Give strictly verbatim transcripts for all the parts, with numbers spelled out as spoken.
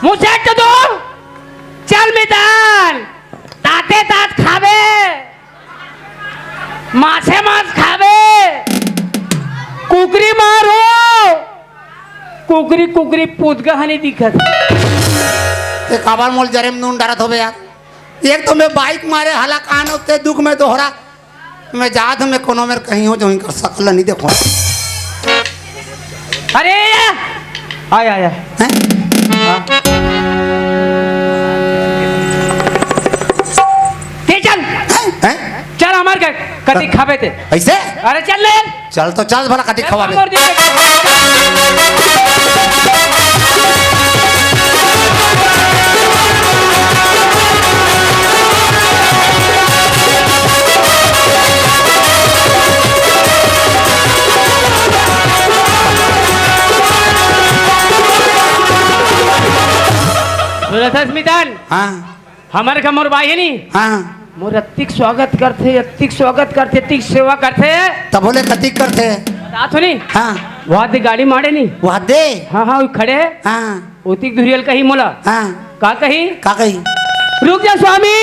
मुझे तो दो, चल मितान, ताते तात खावे। माछे माछ खाबे, कुकरी मारो, कुकरी कुकरी पुतगा हनी दिखत। ते काबर मोल जरे में नून डारत होबे यार? एक तो मैं बाइक मारे हला कान होते दुख में दोहरा, मैं जात में कोनो मेर कहीं हो जो कर सकल नहीं देखो। अरे या! आय, आय, आय। हैं? हाँ। ते चल। हैं? चल हमार के कति खाबे ते। ऐसे? अरे चल ले। चल तो चल भला कति चल खवाबे। हमर दे। सुनत हस मितान? हाँ। हमर का मोर बाई हे नी? हाँ। मोर अतिक स्वागत करथे, अतिक स्वागत करथे, अतिक सेवा करथे। तब बोले कतिक करथे? रात हो नी? हाँ। वहाँ दे गाड़ी माड़े नी? वहाँ दे? हाँ, हाँ, वो खड़े। हाँ। ओतिक धुरियल कही मोला। हाँ। का कही? का कही? "रुक जा स्वामी,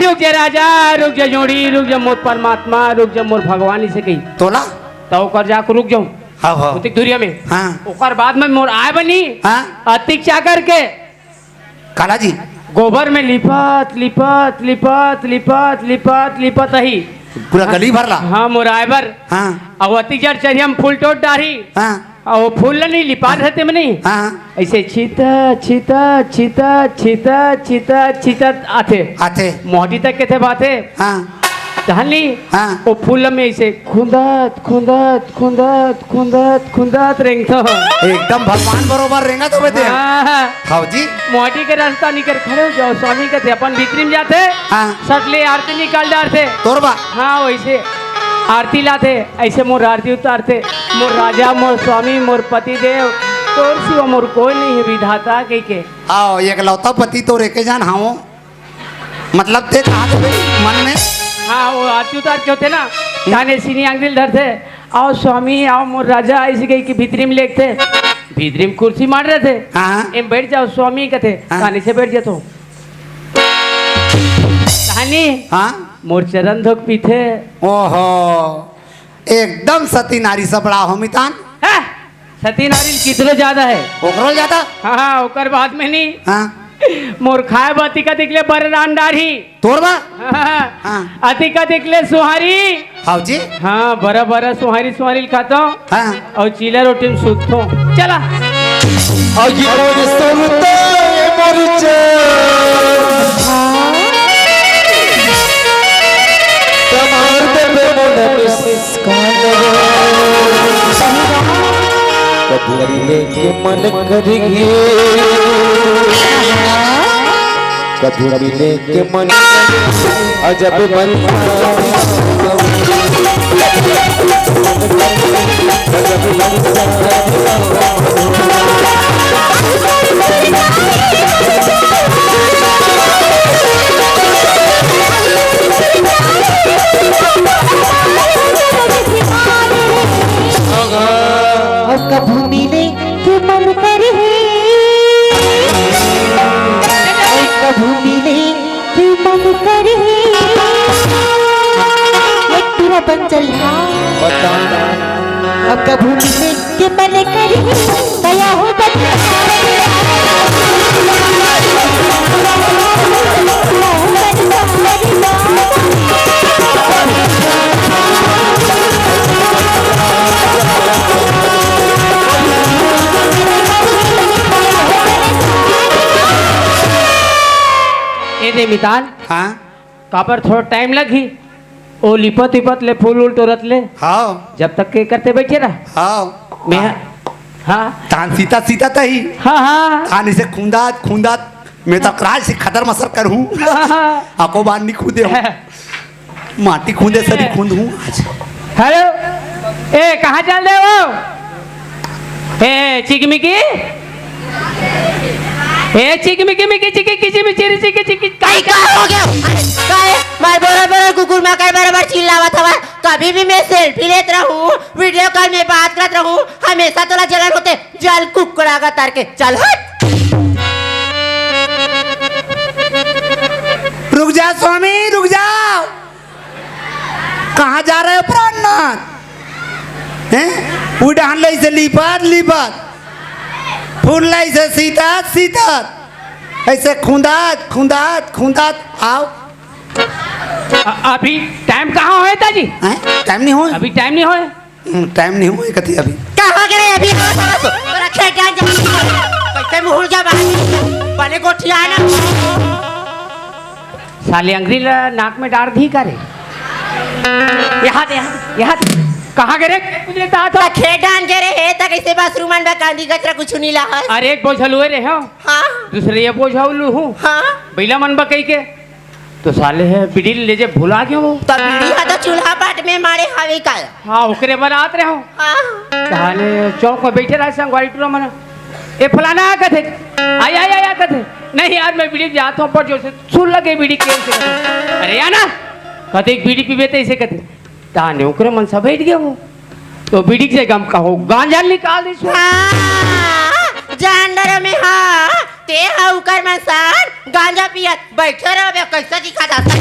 रुक जा राजा, रुक जा जोड़ी, रुक जा मोर परमात्मा, रुक जा मोर भगवान," इसे कही। तोला? त ओकर जाके रुक जाऊं। हाँ, हाँ। ओतिक धुरिया में। हाँ। ओकर बाद में मोर आय बनी। हाँ। अतिक चाकर के। काला जी। गोबर में लिपत, लिपत, लिपत, लिपत, लिपत, लिपत अही। पूरा गली भर ला। हाँ, मोर आय बर। हाँ। अउ अतिक जर चरिया में फूल टोट डारही। हाँ। अउ वो फूल ल नहीं लिपात रहते में नहीं। हाँ। ऐसे छिता, छिता, छिता, छिता, छिता, छिता आथे। आथे। मोहटी तक के थे बाथे। हाँ। तहन नी? हाँ। वो फूल में ऐसे खुंदत, खुंदत, खुंदत, खुंदत, खुंदत रेंगथो। एकदम भगवान बरोबर रेंगत होबे ते। हाँ, हाँ। हाँ जी। मोहटी के रास्ता निकर खड़े हो जाओ, स्वामी कथे अपन भीतरी में जाथे। हाँ। सट ले आरती निकाल डारथे। तोर बा। हाँ, वैसे आरती लाथे, ऐसे मोर आरती उतारथे, "मोर राजा, मोर स्वामी, मोर पति देव, तोर सिवा मोर कोई नहीं है विधाता," कह के। आओ, एकलौता पति तोर एके जान हावो। मतलब ते कहा तो मन में? हाँ, वो आरती उतार के होथे ना, हम्म। ताने सीनी आंगरी ल धरथे, "आओ स्वामी, आओ मोर राजा," ऐसे कह के भीतरी में लेगथे, भीतरी में कुर्सी माड़ रहथे। हाँ। "एम बैठ जाओ स्वामी," कथे, हाँ। ताने से बैठ जाथो। ताने हाँ। मोर चरण धोक पीथे। ओहो, एकदम सती नारी सबड़ा हो मितान। हैं? सती नारी कितनो ज्यादा है। ओकरो ज्यादा? हाँ, हाँ, ओकर बाद में नहीं। हाँ। मोर खाए बर अतिक अतिक ले बररान डारही। तोर बर? हाँ, हाँ। हाँ। अतिक अतिक ले सुहारी। हाँ जी। हाँ, बरा बरा सुहारी, सुहारी ल खाथों। हाँ। अउ चीला रोटी में सूतथों। चला। अगी मोर सुरता ए मोर चैन। कमार देबे मोला मुस्कान। कभी मिले के मन करिगे। कभी मिले के मन अजब मन। अउ कभू मिले के मन करे हे, अउ कभू मिले के मन करे हे। एक टूरा बन चल हाँ। बता। अउ कभू मिले के मन करे हे, दया हो बता। ए दे मितान, हाँ? काबर थोड़ा टाइम लगही? ओ लिपत लिपत ले, फूल उल टोरत ले। हाँ। जब तक के करते बैठे रहा। हाँ। मैं, हाँ। तान सीता सीता तही। हाँ, हाँ। तान इसे खुंदात खुंदात मैं तो राज से खदर मसर कर हूँ। हाँ, हाँ। आको बार नहीं खुदे हूँ। माटी खुंदे सरी खुंद हूँ आज। हेलो, ए, कहाँ चल रहे हो? ए, चिकमिकी? ए, चिकमिकी, मिकी, चिकी, किची, मिची, रिची, किची, की, का, का हो गया? अरे, का है? मार बराबर कुकुर मा कर बराबर चिल्लावत हवा। कभी भी मैं सेल्फी लेत रहूं, वीडियो कॉल में बात करत रहूं, हमेशा तोला जलन होते। चल कुकरा का तार के, चल हट। रुक जा स्वामी, रुक जाओ। कहाँ जा रहे हो प्राणनाथ? हैं? उ डहन लइसे लिपत लिपत, फूल लइसे सीतत सीतत, ऐसे खुंदात खुंदात खुंदात आओ। अ-, अभी टाइम कहाँ होए दाजी? हैं? टाइम नहीं होए? अभी टाइम नहीं होए। हम्म, टाइम नहीं होए कथी अभी। कहाँ करे अभी? तोरा खेत जान जा। कैसे मुहुर जा बाहर? बने गोठिया ना। साले अंगरी ला नाक में डार दी का रे? यहाँ दे, यहाँ, यहाँ दे। कहाँ गे रे? कुछ लेता तो। त खेत डान गे रे हे, त कैसे बाथरूम मन बा कांदी कचरा कुछ नहीं ला हस? अरे एक बोझल हुए रे हो। हाँ। दूसरे ये बोझल हूँ। हाँ। बैला मन बा कही के। तो साले हे बीड़ी ले जे भुला गयो वो। त बीड़ी हा त चूल्हा पाट में मारे हावे का? हाँ, ओकरे बर आत रहे हो। हाँ। साले चौक में बैठे रहे संगवारी टूरा मन। ए फलाना आ कथे। आई, आई, आई, आ कथे। नहीं यार, मैं बीड़ी जात हूँ, पर जो से सुन लगे बीड़ी के से। अरे या ना, कथे एक बीड़ी पीबे त इसे कथे। ताने ओकरे मन सब बैठ गया वो। तो बीड़ी के जगह हम कहो गांजा निकाल दे। हाँ, जान डरे में हाँ, ते हा उकर मन सान गांजा पियत बैठे रहो बे, कैसा दिखा जाता है?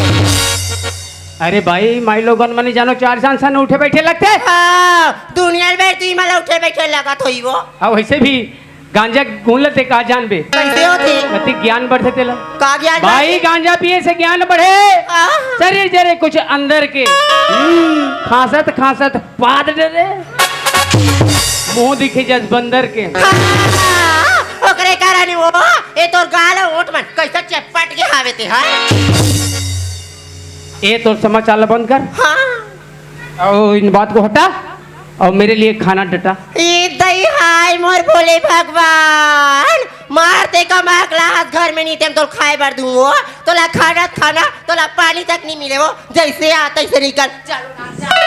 अरे भाई, माई लोगन मने जानो चार सान सान उठे बैठे लगते। हाँ, दुनिया में बैठती मला उठे बैठे लगत होई वो। अब वैसे भी गांजा घून लेते का जानबे? कैसे होती? कति ज्ञान बढ़थे तेला। का ज्ञान भाई, बढ़थे? गांजा पिए से ज्ञान बढ़े। हाँ। शरीर जरे कुछ अंदर के। हम्म, खांसत खांसत पाद डरे। मुंह दिखे जस बंदर के। हाँ, ओकरे कारण वो, ए तोर गाल ओठ मन कैसे चपट के हावे ते, हाँ? ए तोर समाचार ला बंद कर। हाँ। और इन बात को हटा और मेरे लिए खाना डटा। ए दई हाय मोर भोले भगवान, मार ते कमा क्लास घर में नहीं ते हम तोर खाए बर दूं वो, तोला खाना खाना, तोला पानी तक नहीं मिले वो, जैसे आ तैसे निकल। चलो ना, चलो।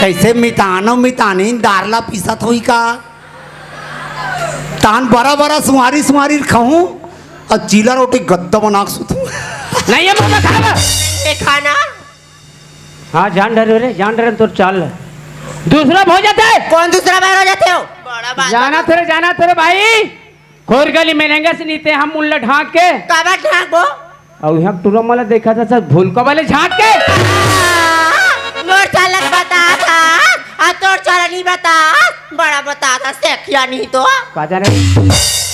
कैसे मितानो मितानी दार ला पीसत होई का? तान बरा बरा सुहारी सुहारी खाऊं और चीला रोटी गद्दा बना के सुतूं। नहीं है, मैं खाएगा। ये खाना। हाँ, जान डरे रे, जान डरे तोर चाल। दूसरा भो जाते। कौन दूसरा बार हो जाते हो? बड़ा बात जाना है। तेरे, जाना तेरे भाई। खोर गली में लेंगे से नीते हम उल्ला ढांक के। काबर ढांक वो? और यहाँ टूरा मला देखा था सर भूल को वाले झांक के। मोर चालक बता था, आ तोर चालक नहीं बता, बड़ा बता था सेखिया नहीं तो। का जाने?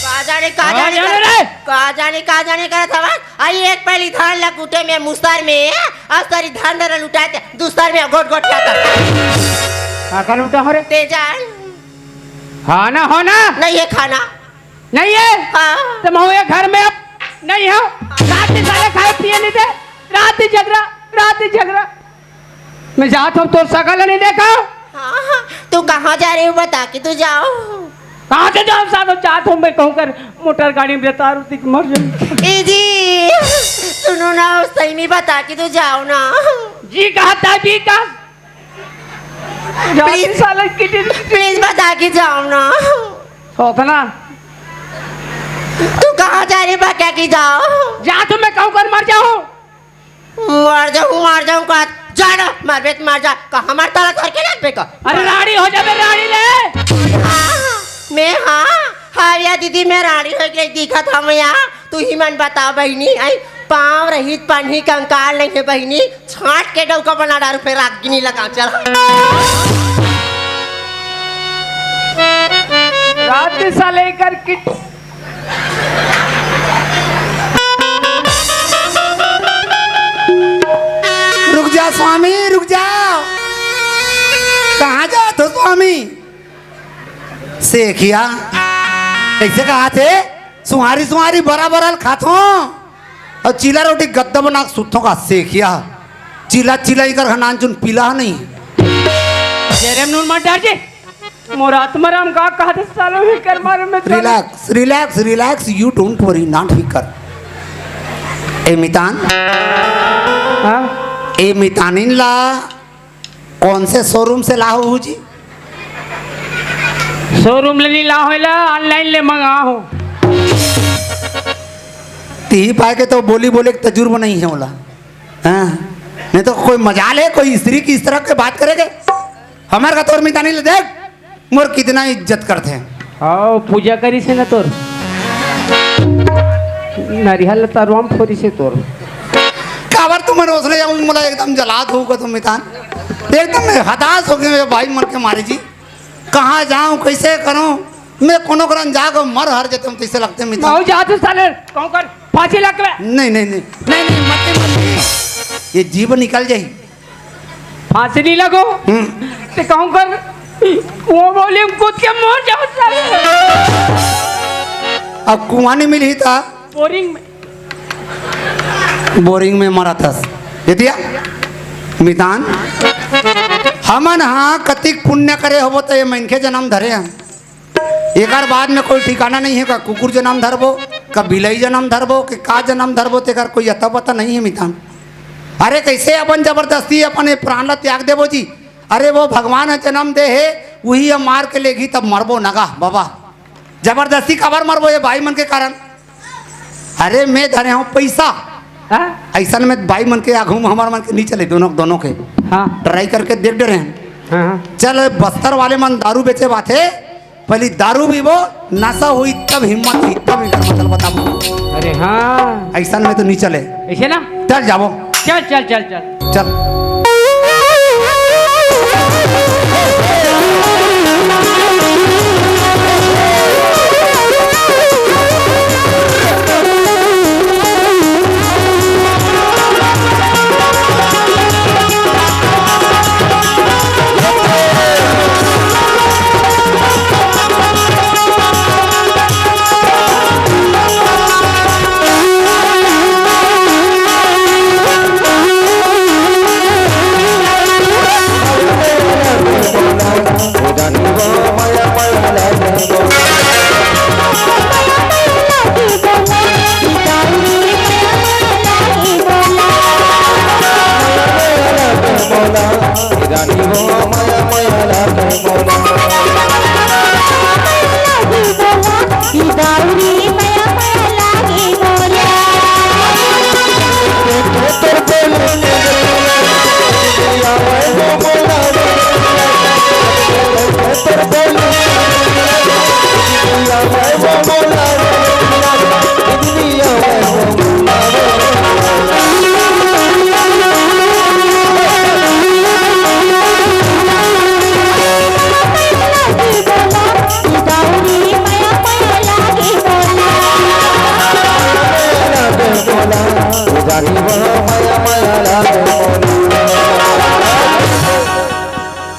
का जाने, का हाँ, जाने जाने कर, रे। का जाने, का जाने करत हवस? आई एक पहली धान ला कुटे में मुसर में, और सारी धान धरा लुटाए थे, दूसर में गोट गोट जाता। का का लुटा हो रे? ते जान। हाँ ना, हो ना? नहीं है खाना। नहीं है? हाँ। तो मैं ये घर में अब नहीं हूँ। रात ही साले खाए पिए नहीं थे। रात ही झगड़ा, रात ही झगड़ा। मैं जात हूँ, तोर सकल नहीं देखा। हाँ, हाँ। तू कहाँ जा रहे हो बता के तू जाओ। कहाँ से जाऊँ सालो, जात हूँ मैं कहूँ कर मोटर गाड़ी में रहता रुतिक मर जाऊँ। ए जी, सुनो ना, सही में बता के तू जाओ ना। जी कहा था, जी कहा? जाती प्लीज। साले किटी। प्लीज बता के जाओ ना। सोचना। तू कहाँ जा रही बता के जाओ। जा तो मैं कहूँ कर मर जाऊँ। मर जाऊँ, मर जाऊँ का? जा ना, मरबे तो मर जा। कहाँ मरता ला करके रख बेटा। अरे रानी हो जाबे रानी ले। हाँ, मैं हाँ, हाँ या दीदी मैं रानी हो गई दिखत हूँ मैं यहाँ। तू ही मन बता बहिनी, आई पाँव रहित पन्ही कंकाल नहीं है बहिनी, छांट के डौका बना डारू, फिर आग नहीं लगा, चल। रात से लेकर किट रुक जा स्वामी, रुक जाओ। कहाँ जात हो स्वामी? सेखिया, कैसे कहा थे? सुहारी सुहारी बरा बरा खात हो। अउ चीला रोटी गद्दा बना के सुतथों का सेखिया। चीला चीला इकर हनान चुन पीला नहीं। जेरे में नून मत डार जी। मोर आत्मा राम का कहा थे सालो ही कर मारे में तो। Relax, relax, relax, you don't worry, not फिकर। ए मितान, हाँ? ए मितानिन ला कौन से शोरूम से लाहो हो जी? शोरूम ले नहीं लाहो ला, online ले मंगाहो। ती पाए के तो बोली बोले के तजुर्बा नहीं है ओला। हाँ? नहीं तो कोई मजाल है, कोई स्त्री की इस तरह के बात करेगा? हमार का तोर मितानी ले देख, मोर कितना इज्जत करथे। हाँ, पूजा करी से ना तोर। नरिहल तरवाम फोरी से तोर। काबर तुमन ओसने जाऊं, मोला एकदम जलात हो को तुम मितान। एकदम मैं हताश हो गए भाई मन के मारे जी। कहाँ जाऊं, कैसे करूं? मैं कोनो करन जाके मर हर जतम तैसे लगते मितान। जात साले, कहूं कर, फांसी लग गए। नहीं, नहीं, नहीं, नहीं, नहीं, मत, मत। ये जीव निकल जाई। फांसी नहीं लगो। हम्म। ते कहूं कर, वो बोले, हम कूद के मर जाओ साले। अब कुआं नहीं मिली था। बोरिंग में। बोरिंग में मरा था। एतिया, मितान, हमन हाँ कतिक पुण्य करे होबो तो ये मनखे जन्म धरे हैं। एकर बाद में कोई ठिकाना नहीं है, का कुकुर जन्म धरबो, का बिलई जन्म धरबो, के का जन्म धरबो, तेकर कोई अता पता नहीं है मितान। अरे कैसे अपन जबरदस्ती अपन ये प्राण ला त्याग देबो जी? अरे वो भगवान ह जन्म दे हे, उही ह मार के लेगी तब मरबो नगा बाबा। जबरदस्ती काबर मरबो ये भाई मन के कारण? अरे मैं धरे हूँ पैसा। हाँ? ऐसन में भाई मन के आगू में हमार मन के नहीं चले, दोनों, दोनों के। हाँ। Try करके देख डरे हैं। हाँ, हाँ। चल बस्तर वाले मन दारू बेचे बात है, पहली दारू पीबो, नशा हुई तब हिम्मत हुई, तब इनका मतलब बताबो। अरे हाँ। ऐसन में तो नहीं चले। ऐसे ना? चल जाबो। चल, चल, चल, चल। चल।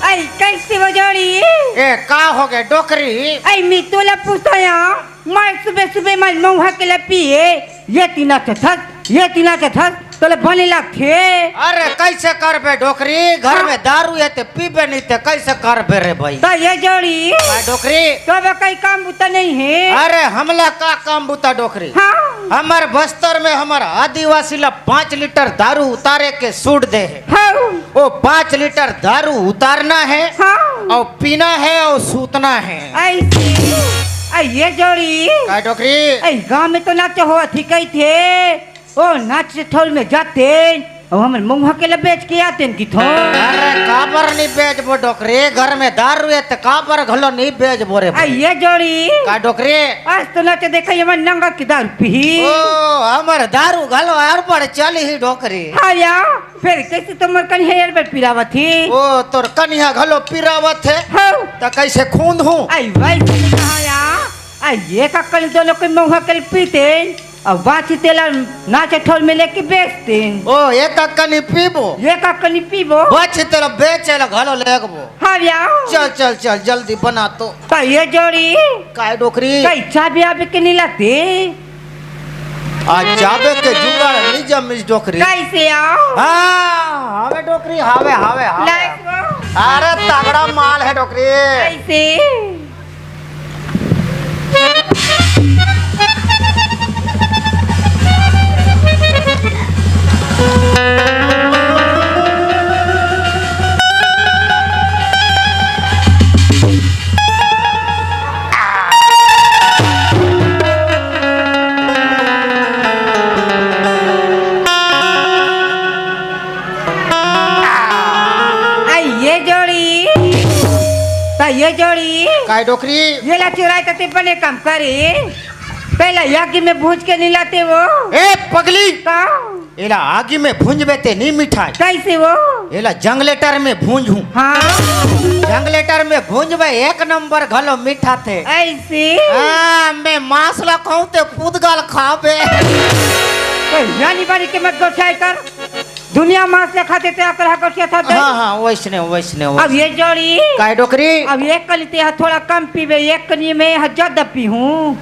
आई कैसे हो जोड़ी? ए, का हो गए डोकरी? आई मैं तोला पूछाया, मैं सुबह सुबह मैं मऊहा के लिए पिए, ये तीना चथस, ये तीना चथस, तोले बने लगथे। अरे कैसे करबे डोकरी, घर हाँ। में दारू है ते पीबे नहीं ते कैसे करबे रे भाई? तो ये जोड़ी। भाई डोकरी। तो अब कई काम बुता नहीं है। अरे हमला का काम बुता डोकरी? हाँ। हमर बस्तर में हमर आदिवासी ला पाँच लीटर दारू उतारे के सूट दे है। हाँ। वो पाँच लीटर दारू उतारना है हाँ। और पीना है और सूतना है। ऐसे। आ, ये जोड़ी। का डोकरी? ए, गाँव में तो नाच होवत ही कही थे। ओ, नाच ठौल में जाते, अब हमर मऊहा के ला बेच के आते न किथो। अरे, काबर नहीं बेचबो डोकरी? घर में दारू है त काबर घलो नहीं बेचबो रे आ, भाई? ये जोड़ी। का डोकरी? आज तो नाच देखा, ये मन नंगा की दारू पी। ओ, हमर दारू घलो अड़बड़ चली ही डोकरी। हाँ या, फिर कैसे तुम्हार कन्हैया अड़बड़ पिरावत ही? ओ, तोर कन्हैया घलो पिरावत है। हाँ। त कैसे खूंद हूँ? आई भाई, हाँ या। आ, ये का कल दोनों के मऊहा के पीते, अब बाची तेला नाचे ठोल में लेके बेचते। ओ, ये का कनी पीबो? ये का कनी पीबो? बाची तेला बेचे ला घलो लेगबो। हाँ या। चल, चल, चल, जल्दी बना तो। तो ये जोड़ी। काय डोकरी? कई चाबी आबी के नहीं लाते? आज जाबे के जुगाड़ नइ जमिस डोकरी। कइसे आओ? हाँ, हवे डोकरी, हवे, हवे, हवे। लाइक वो? अरे तगड़ा माल हे डोकरी। कइसे? आ, ये जोड़ी, त ये जोड़ी, काय डोकरी? ये ला चुराए त ते बने काम करे। पहला आगी में भूंज के नइ लाते वो। ए पगली! का? एला आगी में भूंजबे ते नइ मिठाय। कइसे वो? एला जंगलेटर में भूंजहूं। हाँ। जंगलेटर में भूंजबे, एक नंबर घलो मिठाथे। अइसे? हाँ, मैं मांस ला खाहूं ते पुदगल खाबे। तो यानी बारी के मत गोठियाय कर। दुनिया मांस ला खाथे ते अकरहा गोठियाथस। हाँ, हाँ, वइसने, वइसने, अब वइसने। ये जोड़ी। काय डोकरी? अब ये कली ते ह थोड़ा कम पीबे, एक कली में ह जादा पीहूं।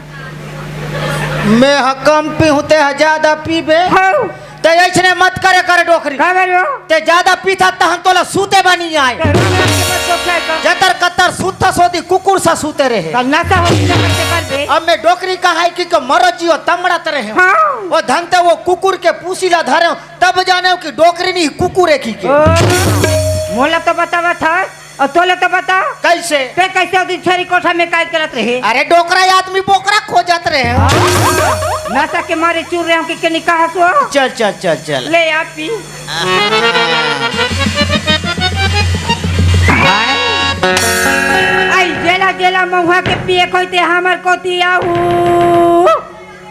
मैं ह कम पीहूं, ते ह जादा पीबे। हौ। ते अइसने मत करे कर डोकरी। का करो? ते जादा पीथा तहन तोला सूते बर नइ आय। तो राम राम के मत गोठियाय कर। जतर कतर सूतथस ओती कुकुर सा सूते रहे। तो नशा हो गया, कैसे कर दे? अब मैं डोकरी कहाय कि को मरो जियो तमड़त रहे। हाँ। ओ धन ते वो कुकुर के पूसी ला धरे, तब जानेंव कि डोकरी नहीं कुकुर हे कि के। ओ, मोला तो बतावत हस। अउ तोला तो बता। कइसे? ते कइसे ओ दिन छेरी कोठा में काय करत रहे? अरे डोकरा आदमी बोकरा खोजत रहे। नशा के मारे चूर रहे हो कि के निकाह सो? चल, चल, चल, चल। ले आ पी। आई जेला जेला महुआ के पिए कोई ते हमर कोती आहू।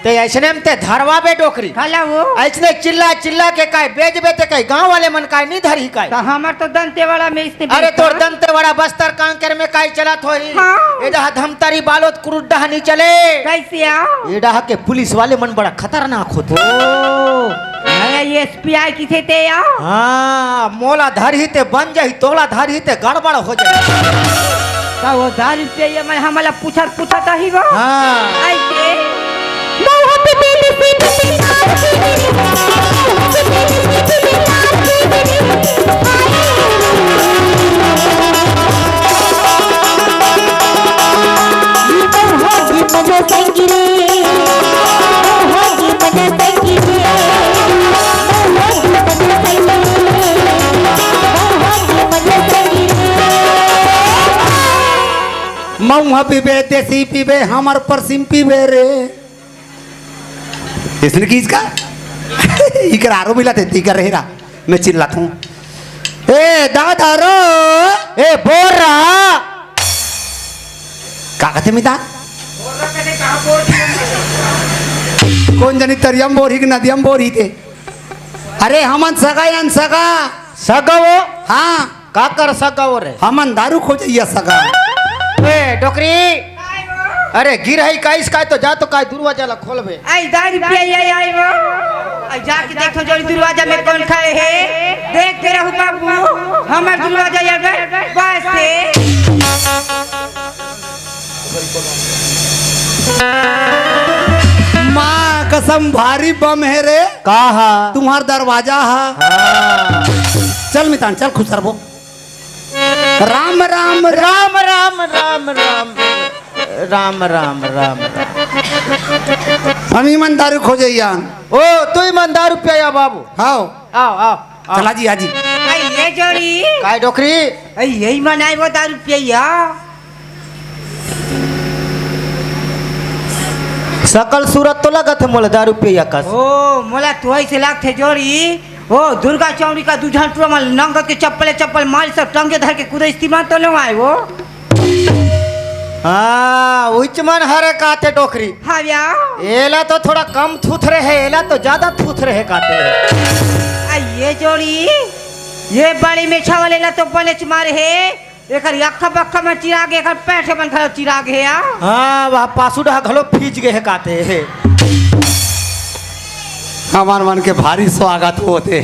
ते अइसने में ते धरवाबे डोकरी। हला वो। अइसने चिल्ला चिल्ला के काय बेचबे ते काय गांव वाले मन काय नइ धरही काय। त हमर तो दंतेवाड़ा में इस्ते अरे बेचता। तोर दंतेवाड़ा बस्तर कांकेर में काय चलत होही। हाँ। ए डहा धमतरी बालोद कुरुद डहा नइ चले। कइसे आओ? ए डहा के पुलिस वाले मन बड़ा खतरनाक होथे। ओ। अरे ये एसपीआई किथे ते आओ? हाँ, मोला धरही ते बन जाही, तोला धरही ते गड़बड़ हो जाही। त वो दारू पिए मन हमला पूछत पूछत आही वो। हाँ। अइसे। मउहा पीबे, देसी पीबे, हमर परसिम पीबे रे। इसने की इसका? इकर आरो मिला थे, इकर रहे रहा। मैं चिल्लाता हूँ, "ए दादा रो, ए बोरा।" का कथे मिता? कौन जनी तरियम बोरही कि नदियम बोरही थे? अरे हमन सगा यान सगा। सगा वो? हाँ। काकर सगा वो रे? हमन दारू खोजइया सगा। ए, डोकरी। अरे, गिरही काइस काय तो जा तो काय दरवाजा ला खोलबे। आई दारू पिया आई वो। आई जाके देखो जोड़ी दरवाजा में कौन खड़े हे। देखते रहू बाबू, हमर दरवाजा ये बस से। माँ कसम भारी बम हे रे। का हा? तुम्हार दरवाजा हा। हाँ। चल मितान, चल खुसरबो। राम राम राम राम राम राम राम राम राम राम। हम इमन दारू खोजे यान। ओ, तू इमन दारू पिया बाबू। हाव। आओ, आओ, आओ। चला जी, आजी। आई ये जोड़ी। काय डोकरी? आई यही मन आए वो दारू पिया। सकल सूरत तो लगत हे मोला दारू पिया कस। ओ, मोला तो ऐसे लागथे जोड़ी। ओ, दुर्गा चौड़ी का दू झन टुरा मन नंगत के चप्पले चप्पल मारी सब टंगे धर के कूदे इस्तेमाल तो नो आए वो। हाँ, उच मन हरे काते डोकरी। हाँ या। एला तो थोड़ा कम थूथरे हे, एला तो ज्यादा थूथरे हे काते। आ ये जोड़ी, ये बड़ी मेछा वाले ला तो बनेच मारे हे। एकर अक्खा बक्खा में चिराग, एकर पैंट मन घलो चिराग हे या। हाँ, वह पासुडा घलो फीज गे हे काते। हमार मन के भारी स्वागत होते।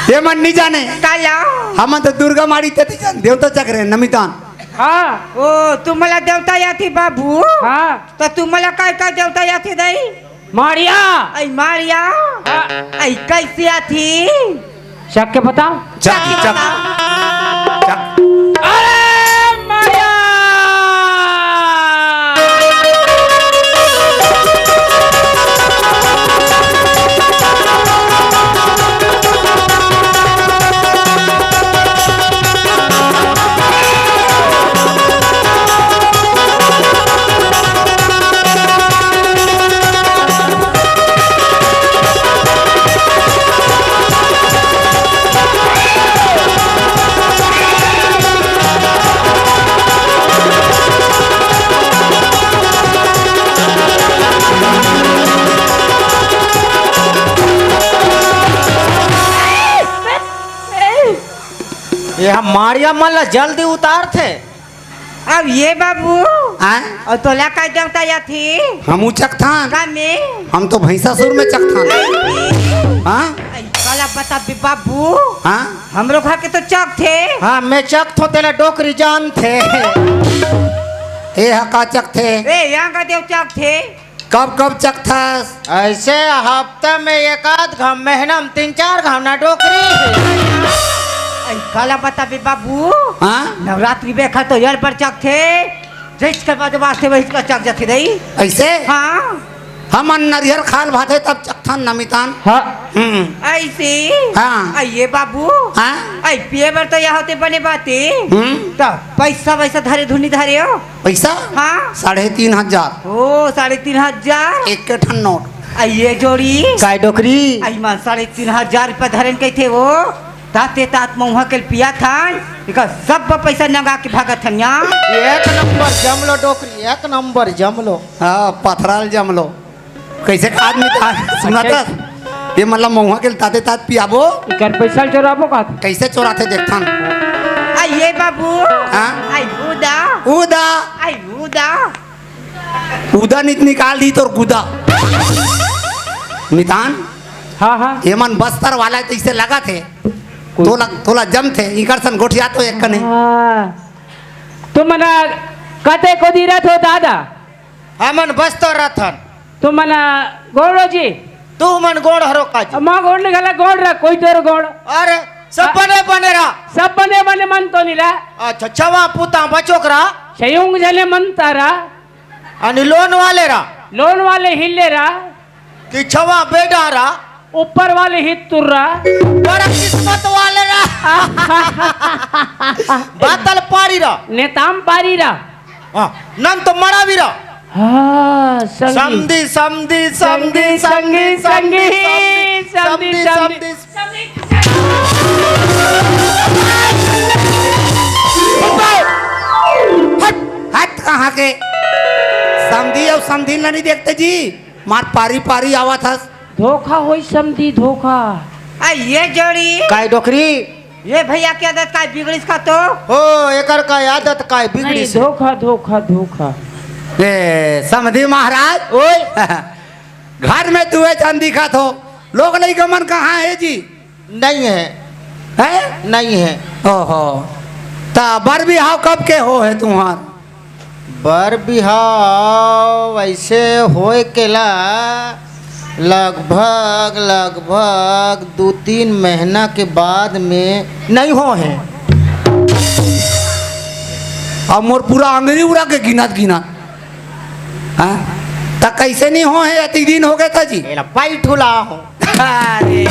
ये मन नहीं जाने। काला। हमन तो दुर्गा माड़ी ते नहीं जान, देवता चक रहे, नमितान। हाँ। ओ, तुमला देवता याथी बाबू। हाँ। तो तुमला काय काय देवता याथी दई? मारिया। ऐ मारिया। हाँ। ऐ कैसे आथी? चख के बताओ। चख, चख। चख। अरे मारिया। ये हम मारिया मन ला जल्दी उतार थे। अब ये बाबू। हाँ? अउ तोला का देवता आथी? हमू चखथन। का में? हम तो भैंसासुर में चखथन। हाँ? ऐ, काला बता बे बाबू। हाँ? हमरो घर के तो चखथे। हाँ, मैं चखथों, तेला डोकरी जानथे। ए हा का चखथे? ए, यहाँ का देव चखथे। कब कब चखथस? ऐसे हफ्ता में एक आध घाम, महीना में तीन चार घाम ना डोकरी। ऐ, काला बता बे बाबू। हाँ? नवरात्रि बेखा तो यार पर चखथे। जैस के बाद वास्ते वही का चख जथे दई। ऐसे? हाँ। हमन नरियर खाल भाथे तब चखथन नमितान। हाँ। हम्म। ऐसे? हाँ। ऐ ये बाबू। हाँ। ऐ पिए बर तो यह होते बने बाते। हम्म। तो पैसा वैसा धरे धुनी धरे हो? पैसा? हाँ। साढ़े तीन हजार। ओ, साढ़े तीन हजार? एक के ठन नोट। ऐ ये जोड़ी? काय डोकरी? ऐ मान साढ़े तीन हजार रुपया धरेन कहथे वो। ताते तात मउहा के पिया थान, इका सब पैसा नंगा के भागत हन यहाँ। एक नंबर जमलो डोकरी, एक नंबर जमलो। हाँ, पथराल जमलो। कैसे का आदमी था? सुना अच्छा। था? ये मतलब मउहा के ताते तात पियाबो? इकर पैसा चोराबो का? कैसे चोराथे देखथन? आ ये बाबू। हाँ? आई उदा। उदा। आई उदा। उदा नित निकाल दी तोर गुदा। नितान? हाँ, हाँ। ये मन बस्तर वाला है तो इसे लगा थे। तोला, तोला जम थे, इकर सन गोठिया तो एक कने। हाँ। तुम मना कते को दी रथ हो दादा? हमन बस्तर रथन। तुम मना गोड़ो जी? तू मन गोड़ हरो का जी? माँ गोड़ निकाला गोड़ रहा, कोई तोर गोड़। अरे, सब बने बने रहा। सब बने बने मन तो नहीं रहा। अच्छा, छवा पुता बचोक रहा। सयुंग जने मन तारा। अनि लोन वाले रहा। लोन वाले हिले रहा। कि छवा बेडा रहा। ऊपर वाले ही तुर्रा। बड़ा किस्मत वाले रहा। बातल पारी रहा। नेताम पारी रहा। हाँ, नन तो मरा भी रहा। हाँ, समधी। समधी, समधी, समधी, समधी, समधी, समधी, समधी, समधी, समधी, समधी। समधी। हट, हट, कहाँ के? समधी अउ समधी ला नहीं देखते जी? मार पारी पारी आवत हस। धोखा होई समधी, धोखा। आ, ये जोड़ी। काय डोकरी? ये भैया के आदत काय बिगड़िस का तो? हो, एकर काय आदत काय बिगड़िस? नहीं, धोखा, धोखा, धोखा। ए, समधी महाराज। ओए। घर में तू है जान दिखा थो। लोग लइका मन कहाँ है जी? नहीं है। हैं? नहीं है। ओहो। ता बर बिहाव कब के हो है तुम्हार? बर बिहाव ऐसे होए केला लगभग, लगभग दू तीन महीना के बाद में नहीं हो है। अब मोर पूरा अंगरी उड़ा के गिनत गिनत। हाँ? त कैसे नहीं हो है? अति दिन हो गए था जी। एला पाई ठुला हो। अरे,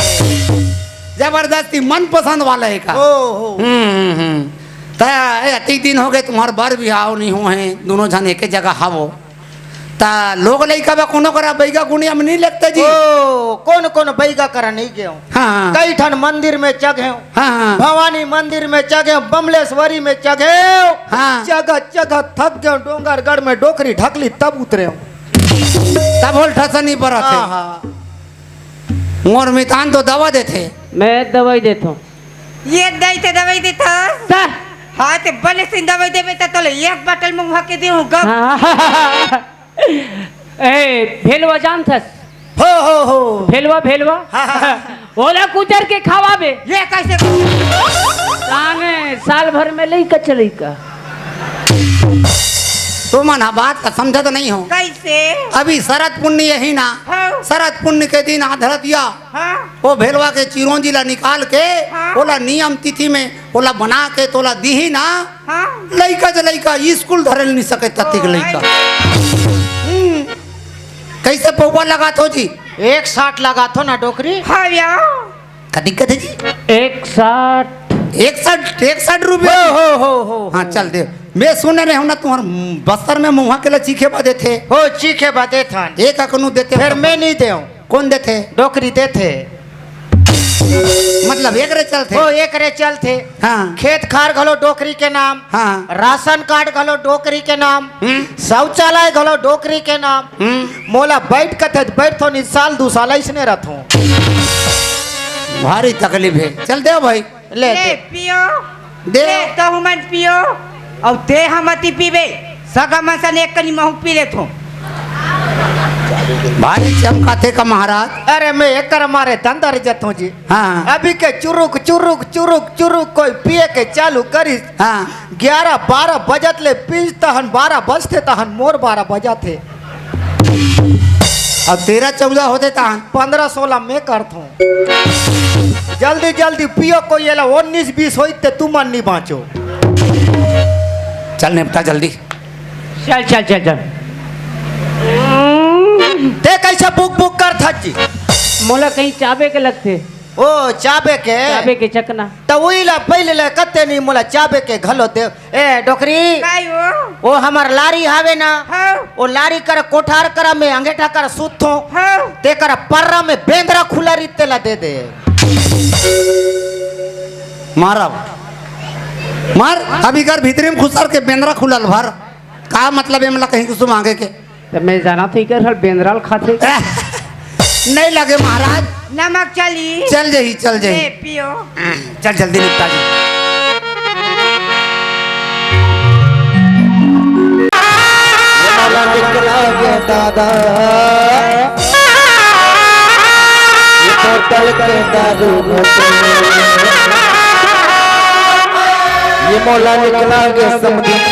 जबरदस्ती मनपसंद वाला है का? ओ हो। हम्म, हम्म, हम्म। त ए, अति दिन हो गए तुम्हार बर बिहाव नहीं हो है, दोनों झन एके जगह हवो। त लोग लइका बा कोनो करा बैगा गुनिया में नहीं लगते जी। ओ, कौन कौन बैगा करा नहीं गयो? हाँ, हाँ। कई ठन मंदिर में चघेव। हाँ, हाँ। भवानी मंदिर में चघेव, बमलेश्वरी में चघेव। हाँ। चघत चघत थक गयो, डोंगरगढ़ में डोकरी ढकली तब उतरेव। तब होल ठसनी बरत है। हाँ, हाँ। मोर मितान तो दवा देथे। मैं दवाई देथों। ये दई ते दवाई देथस? त? हाँ, ते बने से दवाई देबे त तोले एक बाटल मंगवा के देहूँ गप। हाँ। ए, भेलवा जानथस? हो, हो, हो। भेलवा, भेलवा? हाँ, हाँ, हाँ। ओला कुचर के खवाबे। ये कैसे? ताने साल भर में लइका चलइका। तुमन ह बात ला समझत नहीं हो। कैसे? अभी शरद पुन्नी यही ना, हाँ। शरद पुन्नी के दिन आधरतिया हाँ। वो भेलवा के चिरौंजी ला निकाल के हाँ। ओला नियम तिथि में ओला बना के तोला दीही ना। हाँ। लइका जे लइका स्कूल धरे नहीं सके ततिक ओ, लइका। आई। हम्म। कैसे पौवा लगात हो जी? एक साठ लगात हो ना डोकरी। हाँ या। का दिक्कत है जी? एक साठ। एक साठ, एक साठ रुपया? हो, हो, हो, हो, हाँ, हो। चल दे। मैं सुने रहे हूँ ना, तुम्हारे बस्तर में मुहा के ला चीखे बा देथे। हो, चीखे बा देथन। एक अकनू देथे फिर हो। मैं नहीं देऊँ। कौन देथे? डोकरी देथे। मतलब एक रे चलथे। हो, एक रे चलथे। हाँ। खेत खार घलो डोकरी के नाम। हाँ। राशन कार्ड घलो डोकरी के नाम। हम्म। शौचालय घलो डोकरी के नाम। हम्म। मोला बैठ कथे, बैठ थो नहीं, साल दू साल ऐसने रथों। भारी तकलीफ है। चल दे भाई। ले ले, दे। पियो। दे। ले, तहु मन पियो। अउ ते हमती पीबे। सगा मन सन एक कनी महू पी लेथों। भारी चमकाथे का महाराज। अरे, मैं एकर मारे दंदर जथों जी। हाँ। अभी के चुरुक, चुरुक, चुरुक, चुरुक कोई पिए के चालू करिस। हाँ। ग्यारह बारह बजत ले पीस तहन बारह बजथे तहन मोर बारह बजथे। अब तेरह चौदह होते तहन। पन्द्रह सोलह मैं करथों। जल्दी जल्दी पियो, कोई एला उन्नीस बीस होई ते तुमन नहीं बाँचो। चल निपटा जल्दी। चल, चल, चल, चल। ते कैसे बुक बुक करथस जी? मोला कहीं चाबे के लगथे। ओ, चाबे के? चाबे के चकना। त उही ला पहिले ले कते नहीं मोला चाबे के घलो दे। ए, डोकरी। काय हो? ओ, हमर लारी हावे ना? हाँ। ओ लारी कर कोठार कर में अंगेठा कर सुतथों। हाँ। ते कर पर्रा में बेंदरा खुला रीते ला दे दे। मारब। मार, अभी कर भीतरी में खुसर के बेंदरा खुलल भर। का मतलब एमला कहीं कुछ मांगे के? त मैं जाना तो इकर हल बेंदराल खाथे। नहीं लगे महाराज। नमक चली। चल जही, चल जही। ले पियो। चल जल्दी निपटा जी। ये मोला निकला गे दादा, ये बोतल के दारू घोटे। ये मोला निकला गे समधी।